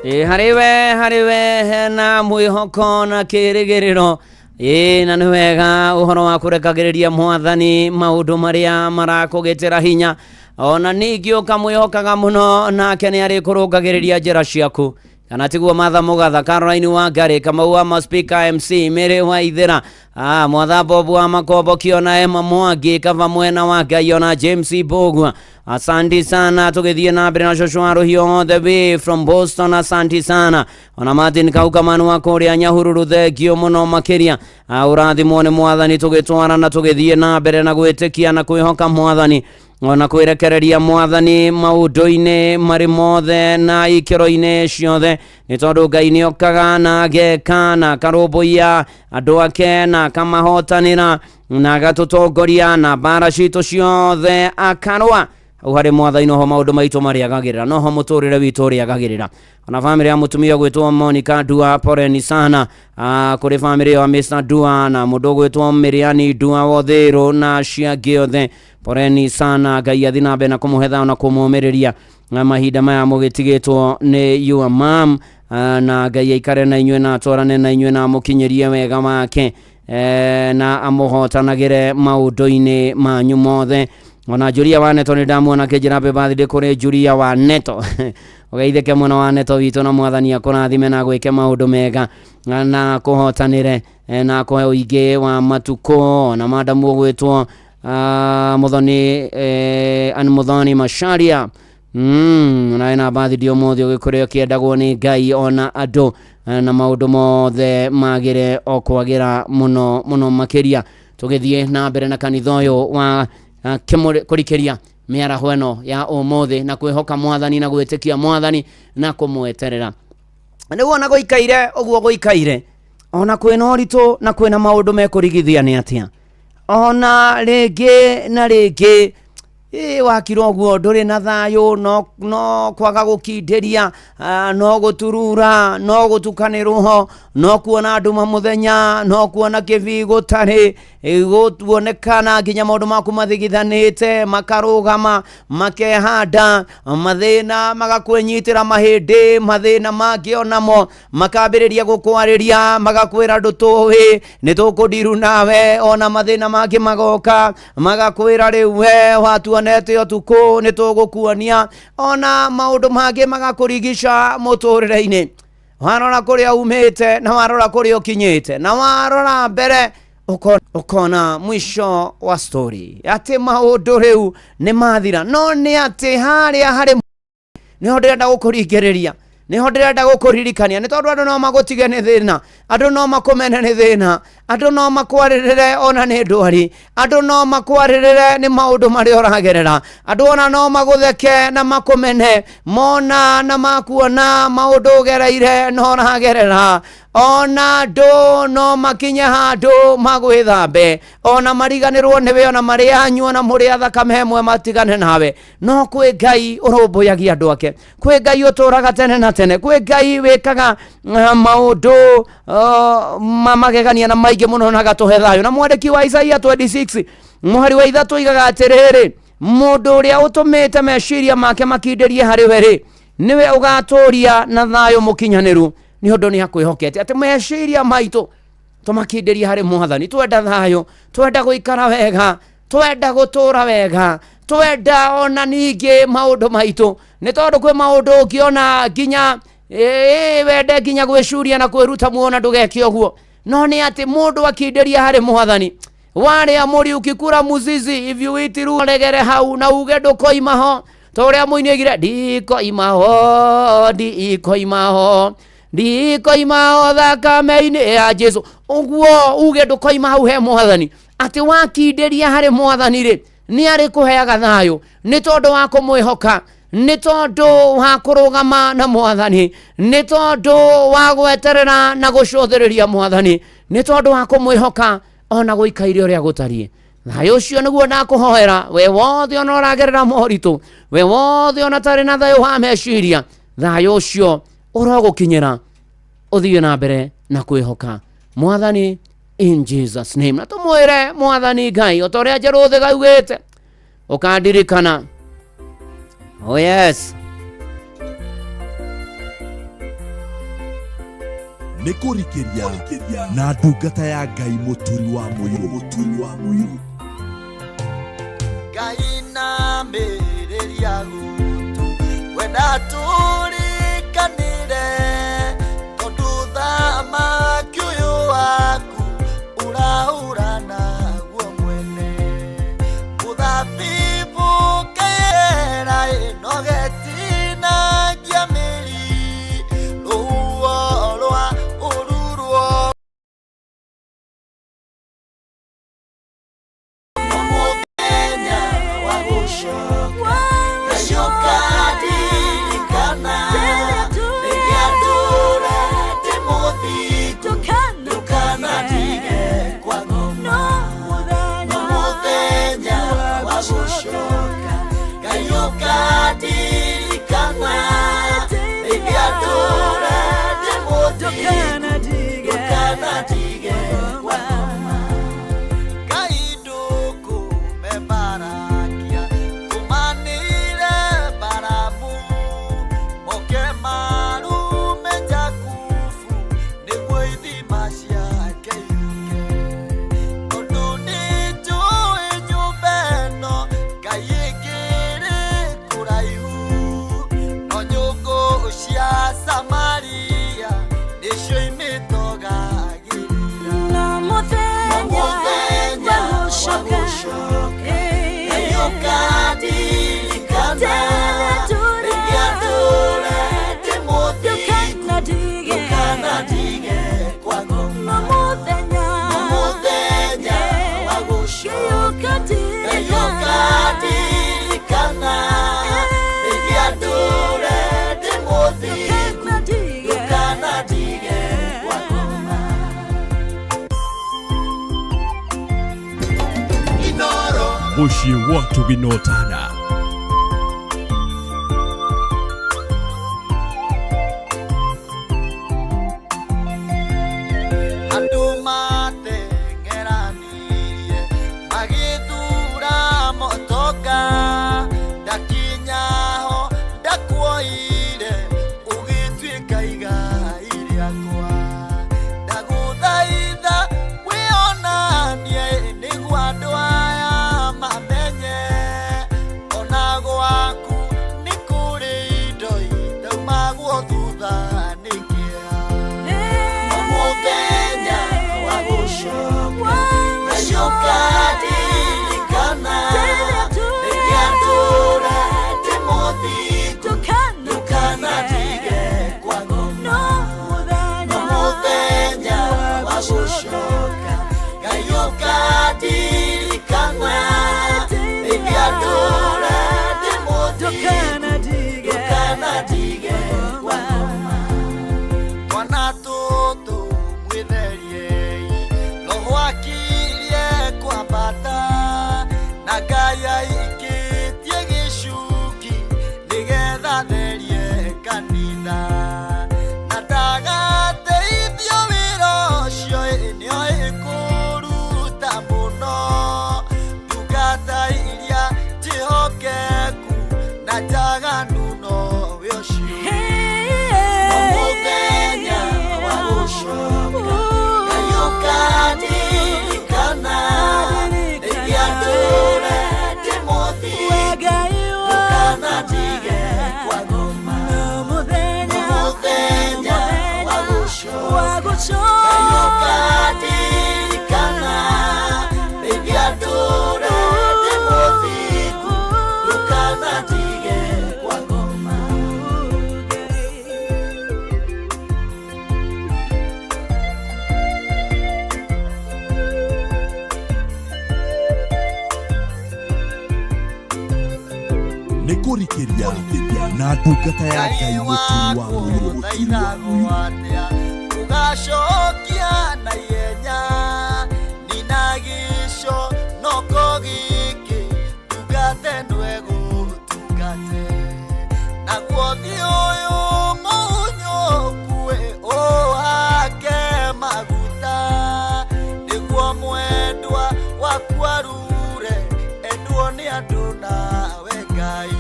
[SPEAKER 15] Ĩ harĩ we, harĩ we hena mwĩhoko na kĩrĩgĩrĩro. Ĩ na nĩ wega ũhoro wa kũrekagĩrĩria mwathani maũndũ marĩa marakũgĩtĩra hinya, ona ningĩ ũkamwĩhokaga mũno nake nĩ arĩkũrũngagĩrĩria njĩra ciaku. Kana tiguo Martha Mũgatha, Caroline Wangari, Kamau wa Maspika, MC Mary Waithera, Mwatha Bobu wa Makombo, Kiona Emma Mwangi, Kava mwena wa Ngai, ona James Mbugua. Asante sana, tũgĩthiĩ na mbere na cũcũ wa Rũhiũ all the way from Boston. Asante sana. Ona Martin Kaukamanu wa kũrĩa Nyahururu, thengio mũno makĩria. Ũrathimwo nĩ mwathani, tũgĩtwarana tũgĩthiĩ na mbere na gwĩtĩkia na kwĩhoka mwathani, ona kwĩrekereria mwathani maũndũ-inĩ marĩ mothe na ikĩro-inĩ ciothe, nĩ tondũ Ngai nĩ okaga na ageka na akarũmbũiya andũ ake na akamahotanĩra na agatũtongoria na mbara citũ ciothe akarũa. Hau harĩ mwathani noho maũndũ maitũ marĩagagĩrĩra, noho mũtũrĩre witũ ũrĩagagĩrĩra. Ona bamĩrĩ ya mũtumia gwĩtwo Monica Dua, poleni sana. Kũrĩ bamĩrĩ ya Mr Dua na mũndũ gwĩtwo Miriani Dua Wothĩrũ na ciangĩ othe, poleni sana. Ngai athi na mbere na kũmũhe thayũ na kũmũmĩrĩria na mahinda maya mũgĩtigĩtwo nĩ your mom, na Ngai aikare na inyuĩ na atwarane na inyuĩ na amũkinyĩrie wega wake, na amũhotanagĩre maũndũ-inĩ manyu mothe. Ona Julia wa Neto nĩ ndamuona akĩnjĩra happy birthday kũrĩ Julia wa Neto. Ũgeithĩke mũno wa Neto witũ, na mwathani akũrathime na gwĩke maũndũ mega na kũhotanĩre, na akũhe ũingĩ wa matukũ. Na madamu ũgwĩtwo Muthoni, Ann Muthoni Macharia, na ena birthday ũmũthĩ, ũgĩkũrĩa ũkĩendagwo nĩ Ngai ona andũ, na maũndũ mothe magĩre o kwagĩra mũno mũno makĩria. Tũgĩthiĩ na mbere na kanitha ũyũ wa kũrikĩria mĩaraho ĩno ya ũmũthĩ na kwĩhoka mwathani na gwĩtĩkia mwathani na kũmweterera. Nĩguo ona gũikaire ũguo gũikaire, ona kwĩna ũritũ na kwĩna maũndũ mekũrigithia nĩ atĩa, ona rĩngĩ na rĩngĩ wakira ũguo ndũrĩ na thayũ, no kwaga gũkindĩria, no gũturura, no gũtukanĩrwo, no kuona nduma mũthenya, no kuona kĩbii gũtarĩ, gũtuonekana nginya maũndũ maku mathigithanĩte makarũgama makehanda, mathĩna magakwĩnyitĩra mahĩndĩ, mathĩna mangĩ onamo makambĩrĩria gũkwarĩria, magakwĩra ndũtũĩ nĩ tũkũndiru nawe, ona mathĩna mangĩ magoka magakwĩra rĩu we watuonete ũtukũ nĩ tũgũkuonia, ona maũndũ mangĩ magakũrigica mũtũrĩre-inĩ. Warora kũrĩa umĩte na warora kũrĩa ũkinyĩte na warora mbere ũkona mwisho wa story atĩ maũndũ rĩu nĩ mathira. No nĩ atĩ harĩa harĩ nĩho ndĩrenda gũkũringĩrĩria, nĩho ndĩrenda gũkũririkania, nĩ tondũ andũ no magũtige nĩ thĩna, andũ no makũmene nĩ thĩna, andũ no makwarĩrĩre ona nĩ ndwari, andũ no makwarĩrĩre nĩ maũndũ marĩa ũragerera, andũ ona no magũtheke na makũmene mona na makuona maũndũ ũgereire na ũragerera, ona andũ no makinye handũ magwĩthambe, ona mariganĩrwo nĩwe, ona marĩ anyu, ona mũrĩ a thakame ĩmwe matigane nawe. No kwĩ Ngai ũrũmbũyagia andũ ake, kwĩ Ngai ũtũraga tene na tene, kwĩ Ngai wĩkaga maũndũ magegania na maingĩ mũno na agatũhe thayũ. Na mwandĩki wa Isaia 26 mũhari wa 3 oigaga atĩrĩrĩ, mũndũ ũrĩa ũtũmĩte meciria make makindĩrie harĩ we rĩ, nĩwe ũgatũria na thayũ mũkinyanĩru, nĩ ũndũ nĩ akwĩhokete. Atĩ meciria maitũ tũmakindĩrie harĩ mwathani, twenda thayũ, twenda gũikara wega, twenda gũtũra wega, twenda ona ningĩ maũndũ maitũ, nĩ tondũ kwĩ maũndũ ũngĩona nginya wende nginya gwĩcuria na kwĩruta muona ndũgeke ũguo. No nĩ atĩ mũndũ akindĩria harĩ mwathani, warĩa mũri ũkikura muzizi if you eat ru regere hau na uge ndũkoima ho, ta ũrĩa mũini oigire ndikoima ho, ndikoima ho, ndikoima ho thakame-inĩ ya Jesu. Ũguo uge ndũkoima hau he mwathani, atĩ wakindĩria harĩ mwathani rĩ, nĩ arĩkũheaga thayũ, nĩ tondũ wa kũmwĩhoka, nĩ tondũ wa kũrũgama na mwathani, nĩ tondũ wa gweterera na gũcũthĩrĩria mwathani, nĩ tondũ wa kũmwĩhoka ona gũikaire ũrĩa gũtariĩ. Thayũ ũcio nĩguo ndakũhoera we wothe ona ũragerera moritũ, we wothe ona tarĩ na thayũ wa meciria, thayũ ũcio ũrogũkinyĩra, ũthiĩ na mbere na kwĩhoka mwathani in Jesus name. Na tũmwĩre mwathani Ngai o ta ũrĩa Njerũthĩ gaugĩte, ũkandirikana. Oh yes.
[SPEAKER 10] Nĩ kũrikĩria na ndungata ya Ngai Mũturi wa Mũirũ. Mũturi wa Mũirũ.
[SPEAKER 11] Ngai namĩrĩria gutu wenda tũrĩkanĩre tondũ thamaki ũyũ waku ũraũra naguo mwene mũthabibũ kera ĩnogetinagia mĩri rũhuho rwa ũrurwo mũthenya wa gũcoka Ngai ũkandirikana rĩrĩa ndũrete mũthingu ndũkanatige kwa ngoma no mũthenya wa gũcoka Ngai ũkandirikana rĩrĩa ndũrete mũthingu ndũkanatige kwa ngoma Ngai ndũkũmebarakia tũmanĩre baramu moke marume Jakubu nĩguo ithima ciake iruke tondũ nĩnjũĩ nyũmba ĩno Ngai ĩkĩrĩ kũraihu no nyũngũ cia Samaria nĩcio imĩtogagĩrĩra
[SPEAKER 12] No mũthenya
[SPEAKER 11] mũthenya
[SPEAKER 12] wa
[SPEAKER 11] wa
[SPEAKER 12] gũcoka
[SPEAKER 11] gũcoka Ngai ũkandirikana rĩrĩa ndũrete mũthingu ndũkanatige kwa ngoma
[SPEAKER 12] No mũthenya
[SPEAKER 11] no mũthenya wa gũcoka Ngai ũkandirikana rĩrĩa ndũrete mũthingu ndũkanatige kwa ngoma Inoro
[SPEAKER 9] Mũciĩ watu binotana.
[SPEAKER 11] Andũ mateng'eranirie magĩthura motoka ndakinya ho ndakuoire ũgĩtuĩka igai rĩakwa ndagũthaitha wĩonanie nĩguo andũ aya mamenye ona gwaku nĩ kũrĩ indo itaumagwo thutha nĩ kĩeha mũthenya wa gũcoka Ngai ũkandirikana rĩrĩa ndũrete mũthingu ndũkanatige kwa ngoma no mũthenya wa gũcoka Ngai ũkandirikana rĩrĩa ndũrete mũthingu ndũkanatige kwa ngoma twana tũtũ mwĩtheriei roho akirie kwambata na Ngai aikĩtie gĩcuki nĩgetha therie kanitha na ndagateithio wĩra ũcio nĩoĩ kũruta mũno ndungata iria njĩhokeku na njaganu nowe ũcio no mũthenya wa gũcoka Ngai ũkandirikana rĩrĩa ndũrete mũthingu ndũkanatige kwa ngoma no mũthenya wa gũcoka Ngai ũkandirikana rĩrĩa ndũrete mũthingu ndũkanatige kwa ngoma
[SPEAKER 10] Nĩ kũrikĩria na ndungata ya Ngai Mũturi wa Mũirũ. Mũturi wa Mũirũ.
[SPEAKER 11] Atĩa ũgacokia na ihenya nina gĩco noko gĩkĩ ndungate ndwegũtungate naguo thiĩ ũyũ mũhunyũkue ũhake maguta nĩguo mwendwa waku arure endwo nĩ andũ nawe Ngai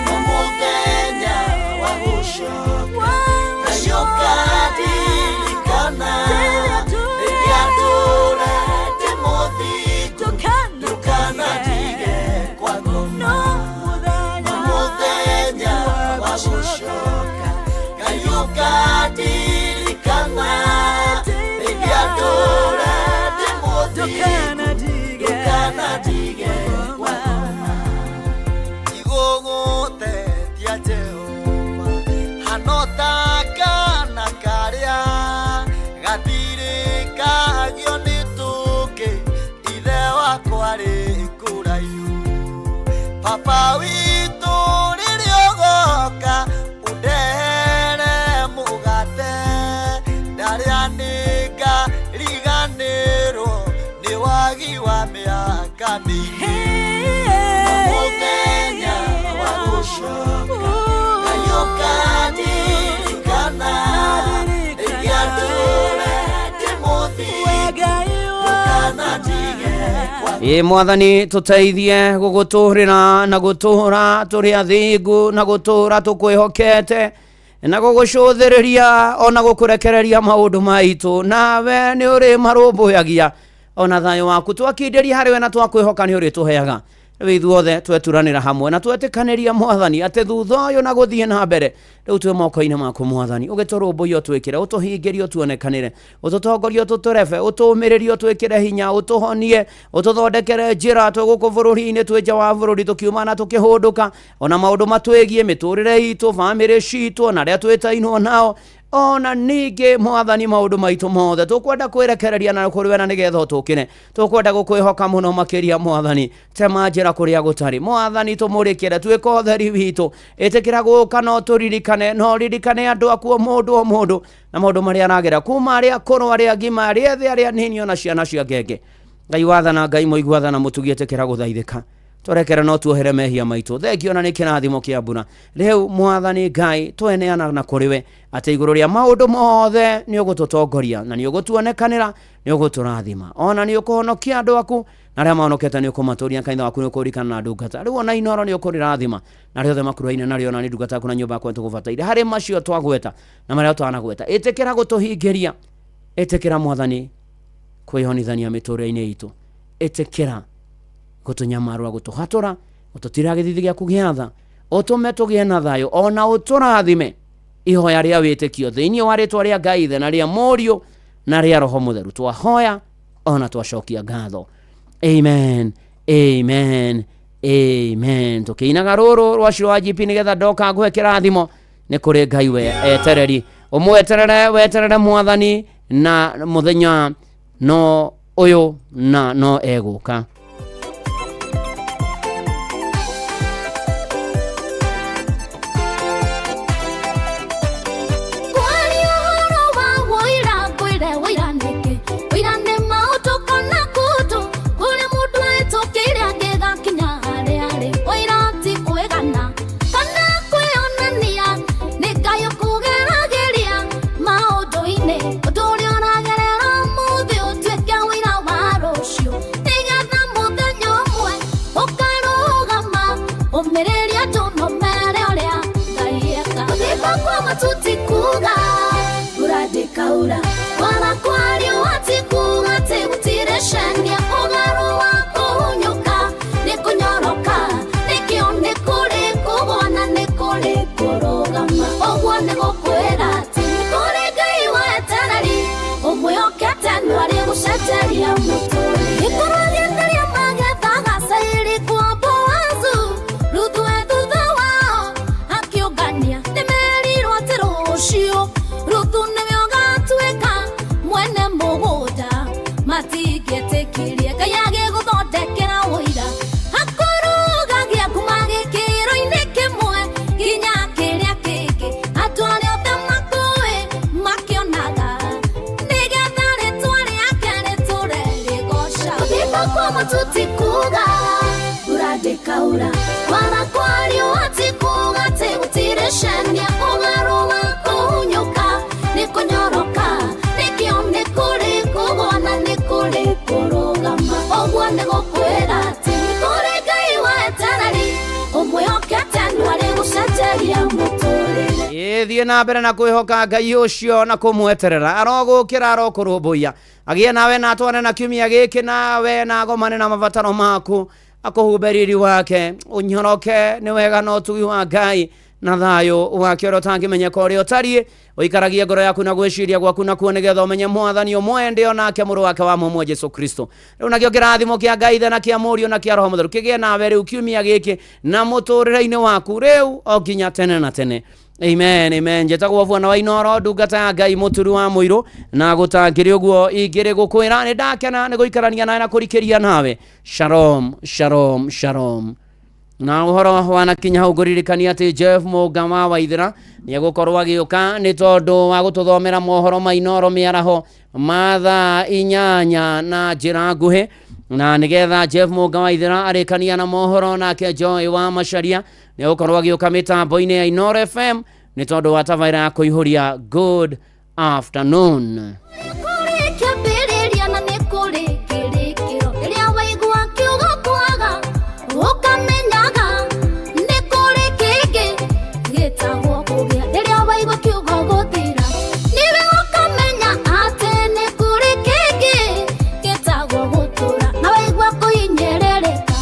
[SPEAKER 11] no mũthenya wa gũcoka Ngai ũkandirikana Ndũkanatige kwagoma. Igũgũtetia Jehova hano ta kana karĩa gathirĩkagio nĩ tũkĩ, ithe wakwa rĩ kũraihu. Baba witũ, rĩrĩa ũgoka ũndehere mũgate, ndarĩa nĩngariganĩrwo nĩ wagi wa mĩaka mĩingĩ. No mũthenya wa gũcoka Ngai ũkandirikana, rĩngĩatũre ndĩmũthingu, ndũkanatige.
[SPEAKER 15] Ĩ Mwathani, tũteithie gũgũtũrĩra na gũtũra tũrĩ athingu na gũtũra tũkwĩhokete na gũgũcũthĩrĩria ona gũkũrekereria maũndũ maitũ, nawe nĩ ũrĩ marũmbũyagia ona thayũ waku twakindĩria harĩ we na twakwĩhoka nĩ ũrĩtũheaga. Rĩu ithuothe tweturanĩra hamwe na twetĩkanĩria, Mwathani, atĩ thutha ũyũ na gũthiĩ na mbere rĩu twĩ moko-inĩ maku, Mwathani, ũgĩtũrũmbũiye, ũtwĩkĩre, ũtũhingĩrie, ũtuonekanĩre, ũtũtongorie, ũtũtũrebe, ũtũũmĩrĩrie, ũtwĩkĩre hinya, ũtũhonie, ũtũthondekere njĩra twĩ gũkũ bũrũri-inĩ, twĩ nja wa bũrũri, tũkiuma na tũkĩhũndũka, ona maũndũ matwĩgiĩ mĩtũrĩre itũ, bamĩrĩ citũ, ona arĩa twĩtainwo nao, ona ningĩ, Mwathani, maũndũ maitũ mothe tũkwenda kwĩrekereria na kũrĩ we na nĩgetha ũtũkĩre. Tũkwenda gũkwĩhoka mũno makĩria. Mwathani, tema njĩra kũrĩa gũtarĩ. Mwathani, tũmũrĩkĩre, tuĩka ũtheri witũ. Ĩtĩkĩra gũka no tũririkane, no ririkane andũ aku, o mũndũ o mũndũ na maũndũ marĩa aragera, kuma arĩa akũrũ, arĩa agima, arĩa ethĩ, arĩa nini, ona ciana cia ngenge. Ngai wathana, Ngai mũiguathana, mũtugi, ĩtĩkĩra gũthaithĩka, tũrekere no tuohere mehia maitũ. Thengio na nĩ kĩrathimo kĩa mbura. Rĩu, Mwathani Ngai, tweneana na kũrĩ we atĩ igũrũ rĩa maũndũ mothe nĩ ũgũtũtongoria na nĩ ũgũtuonekanĩra, nĩ ũgũtũrathima, ona nĩ ũkũhonokia andũ aku, na arĩa mahonokete nĩ ũkũmatũria. Kanitha waku nĩ ũkũririkana na ndungata. Rĩu ona Inoro nĩ ũkũrĩrathima na arĩa othe makuruhaine narĩo, na nĩ ndungata yaku na nyũmba yakwa nĩtũgũbataire harĩ macio twagweta na marĩa twanagweta. Ĩtĩkĩra gũtũhingĩria, ĩtĩkĩra, Mwathani, kwĩhonithania mĩtũrĩre-inĩ itũ, ĩtĩkĩra gũtũnyamarũra, gũtũhatũra, gũtũtira gĩthithi gĩaku gĩa tha, ũtũme tũgĩe na thayũ, ona ũtũrathime. Ihoya rĩa wĩtĩkio thĩinĩ wa rĩtwa rĩa Ngai Ithe na rĩa Mũriũ na rĩa Roho Mũtheru twahoya ona twacokia ngatho. Amen, amen, amen. Tũkĩinaga rũrũ rwa Ciro wa GP nĩgetha ndoka ngũhe kĩrathimo. Nĩ kũrĩ Ngai we etereri, ũmweterere, weterere Mwathani, na mũthenya no ũyũ na no egũka.
[SPEAKER 12] Kwaria ũhoro wa wũira, ngwĩre wũira nĩkĩ? Wũira nĩ maũndũ kana kũndũ kũrĩa mũndũ ahĩtũkĩire angĩgakinya harĩa arĩ. Wũira ti kwĩgana kana kwĩonania, nĩ Ngai ũkũgeragĩria maũndũ-inĩ. Ũndũ ũrĩa ũragerera ũmũthĩ ũtuĩke wũira wa rũciũ, nĩgetha mũthenya ũmwe ũkarũgama ũmĩrĩrie andũ no mere ũrĩa Ngai eka. Gũthimba kwa matu ti kuga mbura ndĩkaura, wala kwa riũa ti kuga atĩ gũtirĩ cenia. Ũgarũ wa kũhunyũka nĩ kũnyoroka, nĩkĩo nĩ kũrĩ kũgũa na nĩ kũrĩ kũrũgama. Ũguo nĩ gũkwĩra atĩ nĩ kũrĩ Ngai wetereri, ũmwĩhokete no arĩ gũcenjeria mũtũrĩre. Gĩkorwo gĩtheria magethaga cairi kwa Boazu, Ruthu e thutha wao akĩũngania. Nĩmerirwo atĩ rũciũ Ruthu nĩwe ũgatuĩka mwene mũgũnda, matingĩetĩkirie. Ngai agĩgũthondekera ũira, akũrũgagia kuma gĩkĩro-inĩ kĩmwe nginya kĩrĩa kĩngĩ, andũ arĩa othe makũĩ makĩonaga, nĩgetha rĩtwa rĩake rĩtũre rĩgoca. Gũthimba kwa matu ti kuga mbura ndĩkaura, wala kwa riũa ti kuga atĩ gũtirĩ cenia. Ũgarũ wa kũhunyũka nĩ kũnyoroka, nĩkĩo nĩ kũrĩ kũgũa na nĩ kũrĩ kũrũgama. Ũguo nĩ gũkwĩra atĩ nĩ kũrĩ Ngai wetereri, ũmwĩhokete no arĩ gũcenjeria mũtũrĩre.
[SPEAKER 15] Ĩthiĩ na mbere na kwĩhoka Ngai ũcio na kũmweterera, arogũkĩra, arokũrũmbũiya, agĩe nawe na atwane na kiumia gĩkĩ nawe, na agomane na mabataro maku, akũhumbe riri wake, ũnyoroke nĩ wega na ũtugi wa Ngai. Na thayũ wake ũrĩa ũtangĩmenyeka ũrĩa ũtariĩ ũikaragie ngoro yaku na gwĩciria gwaku nakuo nĩgetha ũmenye mwathani ũmwende onake mũrũ wake wa mũmwe Jesu Kristo. Rĩu nakĩo kĩrathimo kĩa Ngai Ithe na kĩa Mũriũ na kĩa Roho Mũtheru kĩgĩe nawe rĩu kiumia gĩkĩ na mũtũrĩre-inĩ waku rĩu o nginya tene na tene. Amen, amen. Njĩtagwo Bwana wa Inoro, ndungata ya Ngai mũturu wa mũirũ, na gũtangĩrĩ ũguo ingĩrĩ gũkwĩra nĩ ndakena nĩ gũikarania nawe na kũrikĩria nawe. Shalom, shalom, shalom. Na ũhoro wanakinya hau ngũririkania atĩ Jeff Mũnga wa Waithĩra nĩ egũkorwo agĩũka nĩ tondũ wa gũtũthomera mohoro ma Inoro mĩaraho ma thaa 8 na njĩra nguhĩ, na nĩgetha Jeff Mũnga wa Waithĩra arĩkania na mohoro, nake Joy wa Macharia nĩ egũkorwo agĩũka mĩtambo-inĩ ya Inoro FM nĩ tondũ wa tabarĩra ya kũihũria Good Afternoon.
[SPEAKER 12] Kĩambĩrĩria na nĩ kũrĩ kĩrĩkĩro, rĩrĩa waigua kiugo kwaga ũkamenyaga nĩ kũrĩ kĩngĩ gĩtagwo kũgĩa, rĩrĩa waigua kiugo gũthira nĩwe ũkamenya atĩ nĩ kũrĩ kĩngĩ gĩtagwo gũtũra, na waigua kũhinyĩrĩrĩka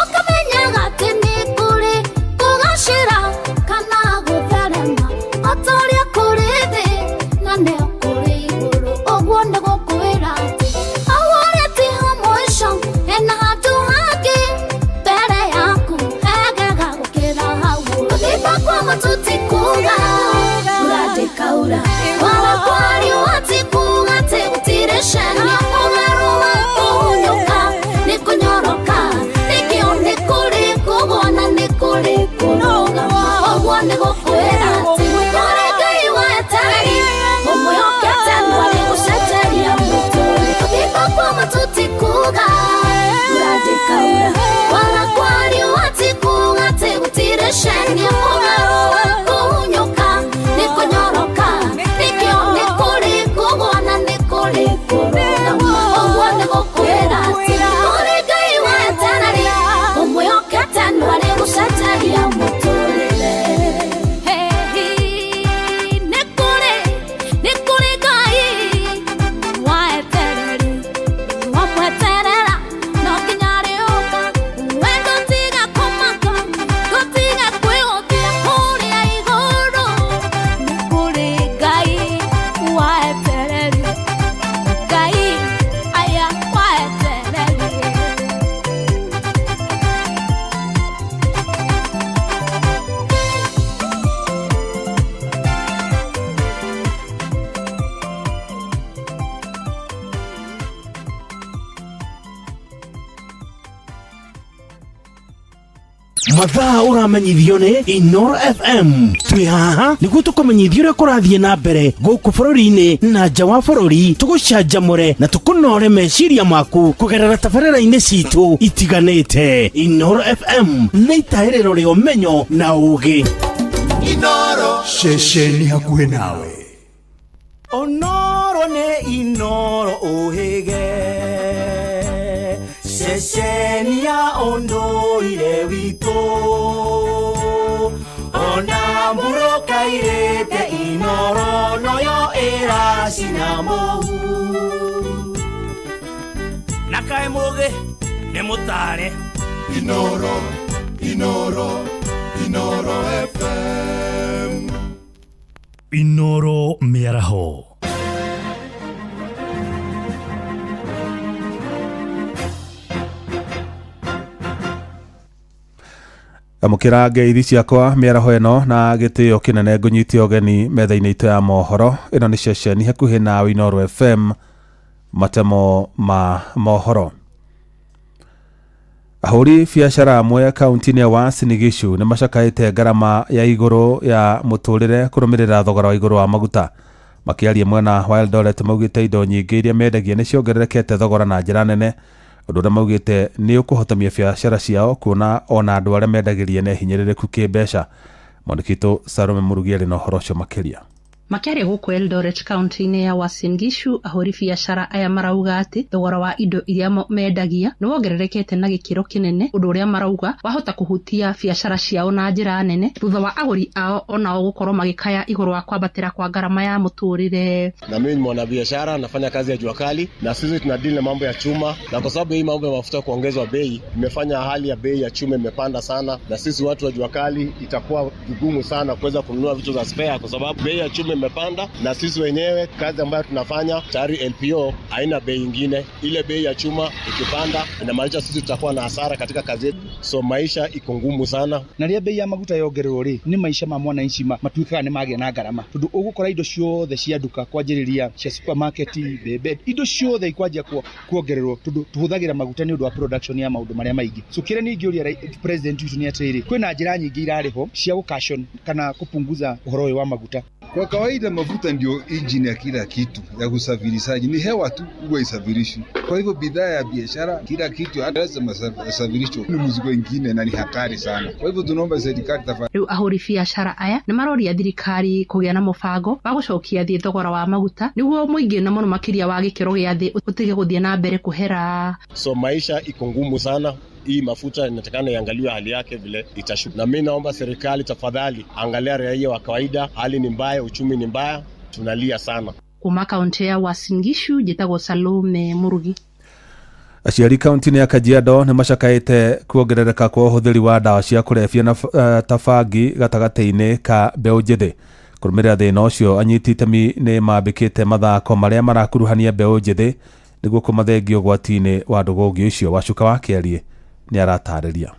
[SPEAKER 12] ũkamenyaga atĩ nĩ kũrĩ kũgacĩra kana gũtherema, o ta ũrĩa kũrĩ thĩ na nĩ kũrĩ igũrũ, ũguo nĩ gũkwĩra atĩ hau ũrĩ ti ho mũico, hena handũ hangĩ mbere yaku hegega gũkĩra hau. Gũthimba kwa matũ ti kuuga mbura ndĩkaura, wara kwa riũa ti kuuga atĩ gũtirĩ ceni, mũgarũ wa kũhunyũka nĩ kũnyoroka, nĩkĩo nĩ kũrĩ kũgũa na nĩ kũrĩ kũrũgama, ũguo nĩ gũkwĩra atĩ kũrĩ Ngai wetereri ũmwĩhokete no arĩgũcenjeria mũtũrĩre. Gũthimba kwa matũ ti kuuga mbura ndĩkaura, wara kwa riũa ti kuuga atĩ gũtirĩ ceni, mũgarũ wa kũhunyũka nĩ kũnyoroka, nĩkĩo nĩ kũrĩ kũgũa na nĩ kũrĩ kũrũgama, ũguo nĩ gũkwĩra atĩ kũrĩ Ngai wetereri ũmwĩhokete no arĩgũcenjeria mũtũrĩre. Nĩ kũrĩ Ngai waetereri wamweterera no nginya arĩũka, we ndũtiga kũmaka, ndũtiga kwĩhũthia kũrĩa igũrũ, nĩ kũrĩ Ngai waetereri, Ngai aya waetereri.
[SPEAKER 13] Mathaa ũramenyithio nĩ Inoro FM. Twĩ haha nĩguo tũkũmenyithie ũrĩa kũrathiĩ na mbere gũkũ bũrũri-inĩ na nja wa bũrũri, tũgũcanjamũre na tũkũnore meciria maku kũgerera tabarĩra-inĩ citũ itiganĩte. Inoro FM nĩ itahĩrĩro rĩa ũmenyo na ũũgĩ.
[SPEAKER 10] Inoro ceceni hakuhĩ nawe.
[SPEAKER 18] Onoro nĩ Inoro ũhĩge, ceceni ya ũndũire witũ, ona mbura kairĩte Inoro noyo ĩracina mũhu.
[SPEAKER 19] Na kaĩ mũgĩ nĩ mũtare.
[SPEAKER 10] Inoro, Inoro, Inoro FM.
[SPEAKER 9] Inoro mĩaraho.
[SPEAKER 20] Amũkĩra ngeithi ciakwa mĩaraho ĩno na gĩtĩo kĩnene ngũnyite ũgeni metha-inĩ itũ ya mohoro. Ĩno nĩ ceceni hakuhĩ nawe Inoro FM, matemo ma mohoro. Ahũri biacara amwe kaunti-inĩ ya Uasin Gishu nĩ macakaĩte ngarama ya igũrũ ya mũtũrĩre kũrũmĩrĩra thogora wa igũrũ wa maguta. Makĩaria mwena wa Eldoret maugĩte indo nyingĩ iria mendagia nĩ ciongererekete thogora na njĩra nene, ũndũ ũrĩa maugĩte nĩ ũkũhotomia biacara ciao kuona ona andũ arĩa mendagĩria nĩ hinyĩrĩrĩku kĩmbeca. Mwandĩki witũ Salome Mũrugi arĩ na ũhoro ũcio makĩria.
[SPEAKER 21] Makĩaria gũkũ Eldoret kaunti-inĩ ya Uasin Gishu, ahũri biacara aya marauga atĩ thogora wa indo iria mendagia nĩ wongererekete na gĩkĩro kĩnene, ũndũ ũrĩa marauga wahota kũhutia biacara ciao na njĩra nene thutha wa agũri ao onao gũkorwo magĩkaya igũrũ wa kwambatĩra kwa ngarama ya mũtũrĩre.
[SPEAKER 22] Na mimi ni mwanabiashara, nafanya kazi ya jua kali, na sisi tuna deal na mambo ya chuma, na kwa sababu hii mambo ya mafuta kuongezwa bei imefanya hali ya bei ya chuma imepanda sana, na sisi watu wa jua kali itakuwa vigumu sana kuweza kununua vitu za spare kwa sababu bei ya chuma imepanda, na sisi wenyewe kazi ambayo tunafanya tayari LPO haina bei ingine. Ile bei ya chuma ikipanda inamaanisha sisi tutakuwa na hasara katika kazi yetu, so maisha iko ngumu sana.
[SPEAKER 23] Na rĩrĩa bei ya maguta yongererwo rĩ, nĩ maica ma mwananchi matuĩkaga nĩ magĩa na ngarama, tondũ ũgũkora indo ciothe cia nduka kwanjĩrĩria cia supermarket, mbembe, indo ciothe ikwanjia kuongererwo, tondũ tũhũthagĩra maguta nĩ ũndũ wa production ya maũndũ marĩa maingĩ. So kĩrĩa niĩ ingĩũria president witũ nĩ atĩrĩrĩ, kwĩna njĩra nyingĩ irarĩho cia gũcushion kana kupunguza ũhoro ũyũ wa maguta.
[SPEAKER 24] Kwa kawaida mafuta ndio engine ya kila kitu ya kusafirishaji, ni hewa tu huwa isafirishwi. Kwa hivyo bidhaa ya biashara, kila kitu lazima isafirishwe, ni mzigo ingine na ni hatari sana. Kwa hivyo tunaomba serikali tafadhali.
[SPEAKER 21] Rĩu ahũri biacara aya nĩ maroria thirikari kũgĩa na mũbango wa gũcokia thĩ thogora wa maguta nĩguo mũingĩ na mũno makĩria wa gĩkĩro gĩa thĩ ũtige gũthiĩ na mbere kũhera.
[SPEAKER 22] So maisha iko ngumu sana. Hii mafuta inatakana iangaliwe hali yake vile itashuka, na mimi naomba serikali tafadhali, angalia raia wa kawaida, hali ni mbaya, uchumi ni mbaya, tunalia sana.
[SPEAKER 21] Kuma kaunti ya Uasin Gishu njĩtagwo Salome Murugi.
[SPEAKER 20] Aciari kaunti-inĩ ya Kajiado nĩ macakaĩte kuongerereka kwa ũhũthĩri wa ndawa cia kũrebia na ta bangi gatagatĩ-inĩ ka mbeũ njĩthĩ. Kũrũmĩrĩra thĩna ũcio, anyiti itemi nĩ mambĩkĩte mathako marĩa marakuruhania mbeũ njĩthĩ nĩguo kũmathengia ũgwati-inĩ wa ndũgũngĩ ũcio. Wacuka wa Kĩarie nĩ aratarĩria.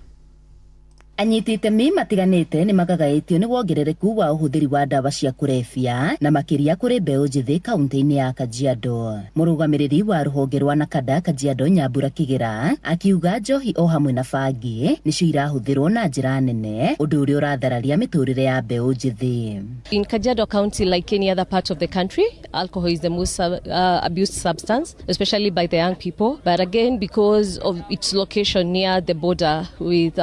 [SPEAKER 25] Anyiti itemi matiganĩte nĩ magagaĩtio nĩ wongerereku wa ũhũthĩri wa ndawa cia kũrebia na makĩria kũrĩ mbeũ njĩthĩ kaunti-inĩ ya Kajiado. Mũrũgamĩrĩri wa rũhonge rwa Nakada Kajiado Nyambura Kĩgĩra akiuga njohi o hamwe na bangi nĩcio irahũthĩrwo na njĩra nene, ũndũ ũrĩa ũrathararia mĩtũrĩre ya mbeũ njĩthĩ.
[SPEAKER 26] In Kajiado County, like any other part of the country, alcohol is the most abused substance, especially by the young people. But again, because of its location near the border with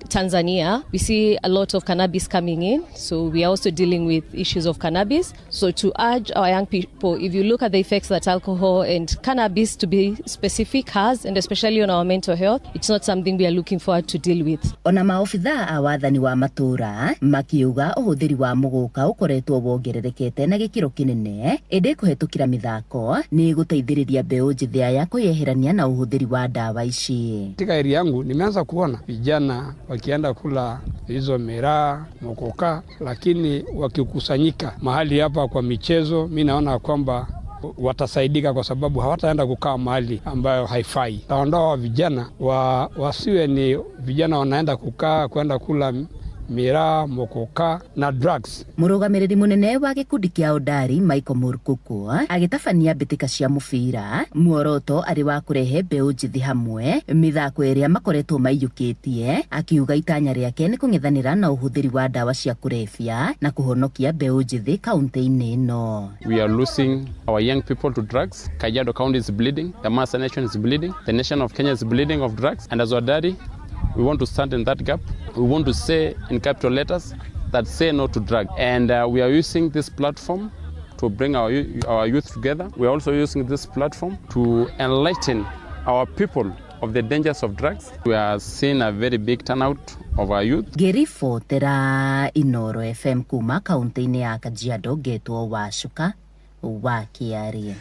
[SPEAKER 26] Tanzania, we see a lot of cannabis coming in, so we are also dealing with issues of cannabis. So to urge our young people, if you look at the effects that alcohol and cannabis, to be specific, has, and especially on our mental health, it's not something we are looking forward to deal with.
[SPEAKER 25] Ona maobithaa a wathani wa matũra makiuga ũhũthĩri wa mũgũka ũkoretwo wongererekete na gĩkĩro kĩnene, ĩndĩ kũhetũkĩra mĩthako nĩ ĩgũteithĩrĩria mbeũ njĩthĩ aya kwĩyeherania na ũhũthĩri wa ndawa ici.
[SPEAKER 27] Katika area yangu nimeanza kuona vijana wakienda kula hizo miraa, mokoka, lakini wakikusanyika mahali hapa kwa michezo, mi naona kwamba watasaidika kwa sababu hawataenda kukaa mahali ambayo haifai. Taondoa vijana wasiwe ni vijana wanaenda kukaa kwenda kula miraa, mokoka na drugs.
[SPEAKER 25] Mũrũgamĩrĩri mũnene wa gĩkundi kĩa Ũndari Michael Murkuku agĩtabania mbĩtĩka cia mũbira, muoroto arĩ wa kũrehe mbeũ njĩthĩ hamwe mĩthako ĩrĩa makoretwo maiyũkĩtie, akiuga itanya rĩake nĩ kũng'ethanĩra na ũhũthĩri wa ndawa cia kũrebia na kũhonokia mbeũ njĩthĩ kaunti-inĩ ĩno.
[SPEAKER 28] We are losing our young people to drugs. Kajiado County is bleeding, the Maasai Nation is bleeding, the nation of Kenya is bleeding of drugs, and as Wadari, we want to stand in that gap. We want to say in capital letters that say no to drugs. And we are using this platform to bring our youth together. We are also using this platform to enlighten our people of the dangers of drugs. We are seeing a very big turnout of our youth.
[SPEAKER 25] Ngĩribotera Inoro FM kuma kaunti-inĩ ya Kajiado, ngetwo Wacuka wa Kĩarie.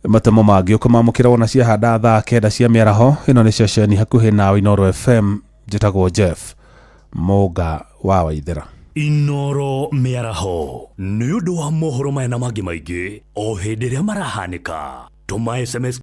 [SPEAKER 20] Matemo mangĩ ũkũmamũkĩra wona ciahanda thaa 9 cia mĩaraho. Ĩno nĩ ceceni hakuhĩ nawe Inoro FM. Njĩtagwo Jeff Mũnga wa Waithera.
[SPEAKER 9] Inoro mĩaraho nĩ ũndũ wa mohoro maya na mangĩ maingĩ o hĩndĩ ĩrĩa marahanĩka. Tũma SMS